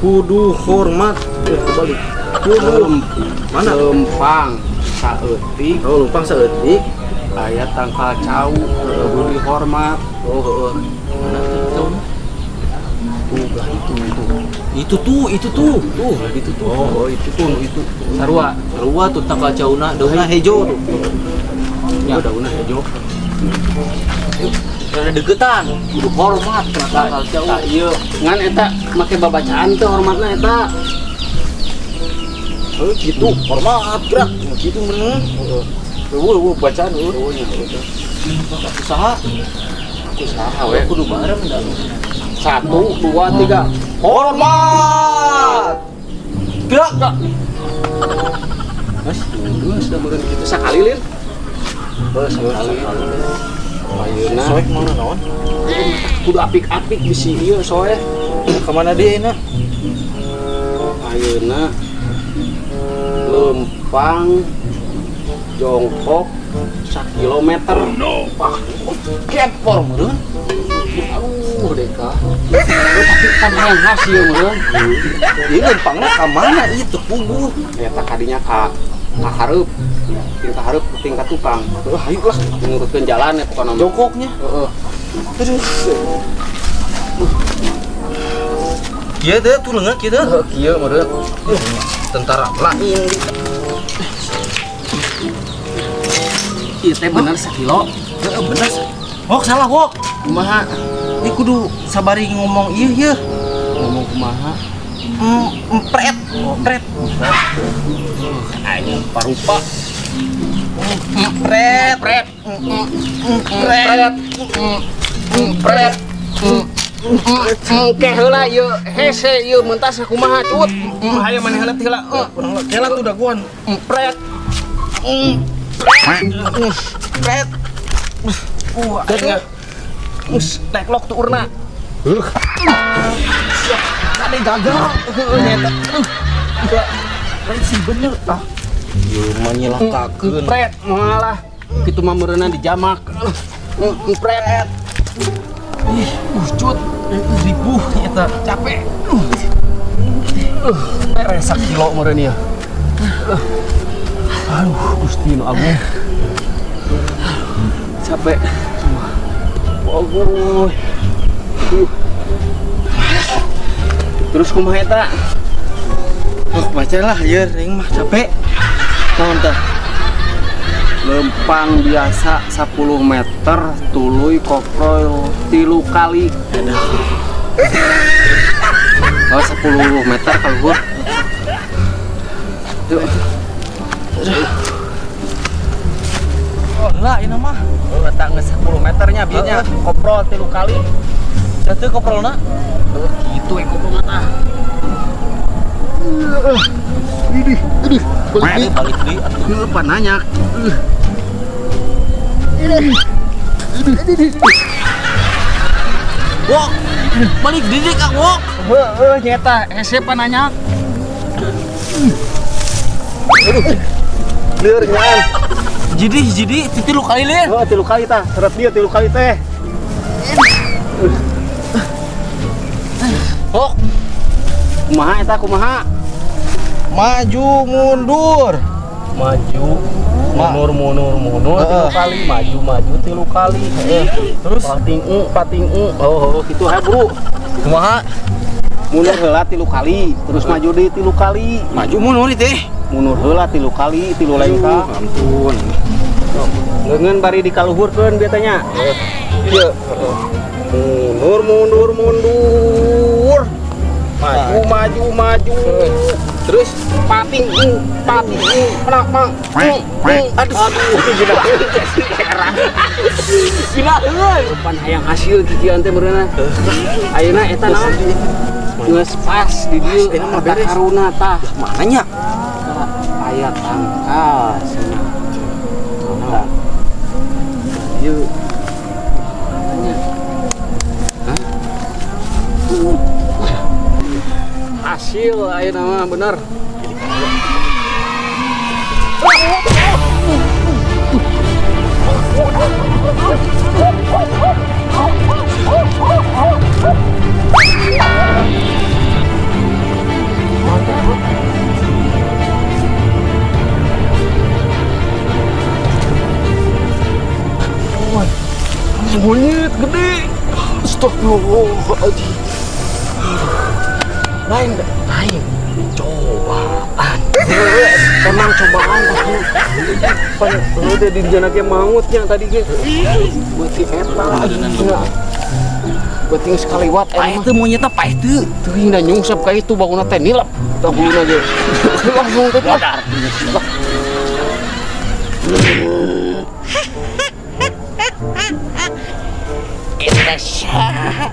Kudu hormat. Kebalik. Kudu mana? Lempang saeutik. Oh, lempang saeutik. Aya tangkal cau, kudu dihormat. Oh, heeh. Mana tuh cauna? Tuh lah itu tuh. Itu tuh, itu tuh. Tuh, lah itu tuh. Oh, itu tuh, itu. Sarua. Sarua tuh tangkal cauna, daunna hejo tuh. Ya, daunna hejo. Rada deketan, kudu hormat kana tangkal cau. Tah ieu ngan eta make babacaan teh hormatna eta. Heuh, kitu hormat gerak. Kitu bener. Heeh. Eueuh, eueuh bacaan eueuh. Eueuh nya eueuh. Usaha. Usaha we. Kudu bareng dah. 1 2 3. Hormat. Gerak, gerak. Mas, geus da meureun kitu sakali lin. Heuh, sakali. Ayeuna Soek mana naon? Kudu apik-apik bisi ieu soe. Kemana dia enak? Ayeuna lempang jongkok sakilometer. No. Wah, kepor meureun. Aduh, deka. Tapi kan hayang hasil meureun. Ieu lempangna ka mana ieu teu puguh. Eta kadinya ka hareup. Tingkah hareup tingkah tukang. Heuh, hayu lah. Ngurutkeun jalan ya pokona mah. Jongkoknya. Heeh. Terus. Kieu teh tuh leungeun kieu teh. Heuh, kieu meureun. Tentara lain. Ieu teh bener sakilo. Heeh, bener. Wok salah wok. Kumaha? Ieu kudu sabari ngomong ieu ieu. Ngomong kumaha? Empret, empret. Aing parupa. Empret, Empret. empret. Empret. Engke heula ieu hese ieu mentas kumaha cut. Hayo maneh heula heula. Urang kela tuh daguan. Empret. Empret. Aing geus teklok tuh urna. Heuh. Kade gagal. Heuh nyata. Lain sih bener ah. Ieu mah nyilakakeun. Empret malah kitu mah meureunna dijamak. Empret. Ih, cut. Ribuh eta. Capek. Beres sakilo meureun ieu. Aduh, Gusti nu agung. Capek. Aduh. Terus kumaha eta? Oh, baca lah, ieu ring mah capek. Naon tah? Lempang biasa 10 meter tuluy koprol 3 kali. Oh, 10 meter kaluhur. Yuk. Oh, lah ini mah. Oh, eta geus 10 meternya bieu nya. Koprol 3 kali. Jatuh koprolna. Heuh, kitu we koprolna tah. Idih, idih, balik balik deui atuh. Heuh, pananya. Wok. Balik deui Kang Wok. Heuh, nyeta hese pananya. Aduh. Lieur nyaan. Jadi, jadi 3 kali lieur. Heuh, 3 kali tah. Seret dieu 3 kali teh. Wok. Kumaha eta kumaha? Maju mundur. Maju mundur mundur mundur 3 kali, maju maju 3 kali. Terus pating u, pating u. Oh, kitu ha, Bro. Kumaha? Mundur heula 3 kali, terus maju deui 3 kali. Maju mundur teh. Mundur heula 3 kali, 3 lengkah. Ampun. Leungeun bari dikaluhurkeun bieu teh nya. Ieu. Mundur mundur mundur. Maju maju maju. Terus pating u, pating u, penak mang. Aduh, aduh, gila. Gila euy. Pan hayang hasil kikian teh meureunna. Ayeuna eta naon? Geus pas di dieu Ayeuna mah beres. Karuna tah. Mana nya? Aya tangkal cenah. Mana? Ieu. Mananya? Hah? Hasil ayeuna mah bener. Monyet gede. Astagfirullahaladzim. Lain, lain. Cobaan. Emang cobaan tapi pan udah di jana ge mautnya tadi ge. Buat si eta. Buat geus kaliwat Paeh eta teu monyetna, paeh teu. Teuing da nyungsep ka itu bangunna teh nilep. Tah huluna ge. Langsung teh. Wadar. Eta saha?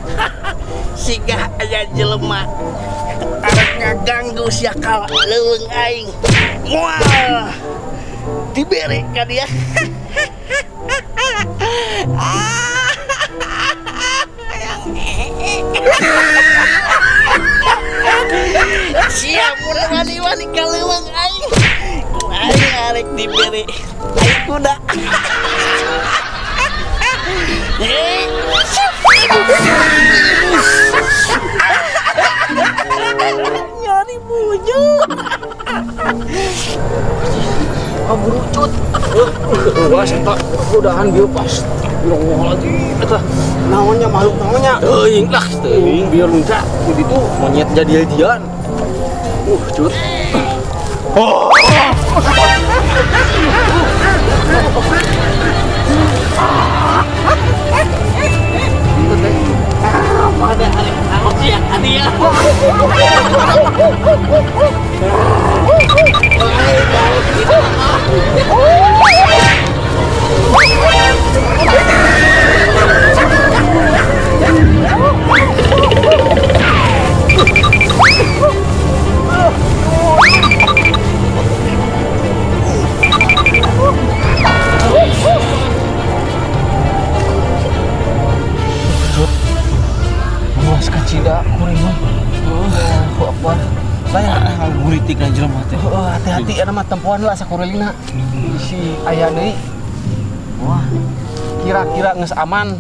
Sigah aya jelema arek ngaganggu sia ka leuweung aing. Moal dibere ka dia. Sia mun wani-wani ka leuweung aing. Ku aing arek dibere ai kuda. Eh, nyari bujur. Kaburucut. Wah, eta udahan bieu pas. Astagfirullahaladzim, eta naonnya makhluk naonnya? Teuing lah, teuing. Biar luncat gitu. Monyet jadi hadian. Cut. Luas kacida kuring mah. Allahu Akbar. Lain ngaguritik na jelema teh. Heeh, hati-hati eta mah tempoan lah sakurelina. Si aya deui. Wah, kira-kira geus aman.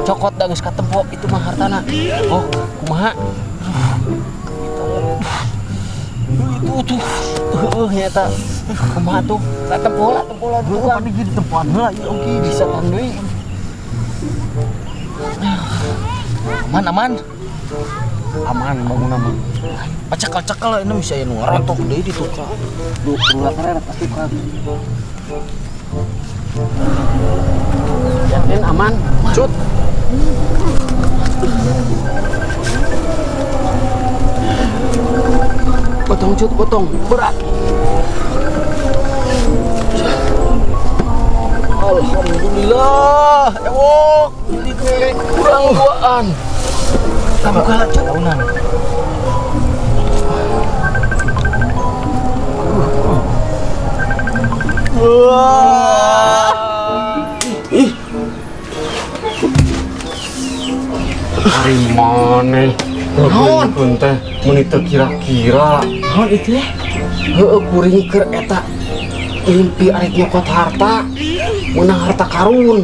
Cokot da geus katempo itu mah hartana. Oh, kumaha? Itu tuh. Heeh, nya eta. Kumaha tuh? Lah tempo lah, tempo lah dulu kan. Ieu ditempoan heula ieu oge. Bisa tan deui. Aman, aman. Aman bangunan mah. Pacakal-cakal ini bisa aya nu ngarontok deui di tukang. Duh, perlu pasti tukang. Yakin aman? Cut. Potong cut, potong. Berat. Alhamdulillah, ewok. Kurang duaan. Kamu kalah cut. Daunan. Wah. Ih. Hari mana? Naon teh meuni teu kira-kira. Naon itu ya? Heueuh kuring keur eta mimpi arek nyokot harta, meunang harta karun.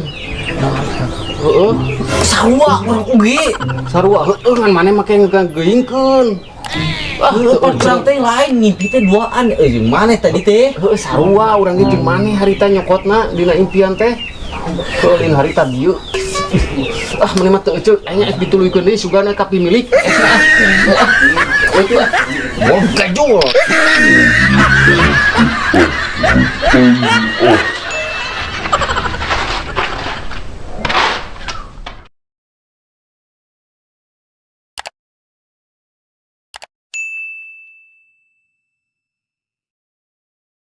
Heeh, Sarua urang oge. Sarua heueuh ngan maneh make ngageuingkeun. Ah, Heueuh pan urang teh lain ngimpi teh duaan euy jeung maneh tadi teh. Heueuh sarua urang ge jeung maneh harita nyokotna dina impian teh. Heueuh lain harita dieu. Ah, maneh mah teu euceuk aya ek dituluykeun deui sugana ka pimilik. Wah, gajul.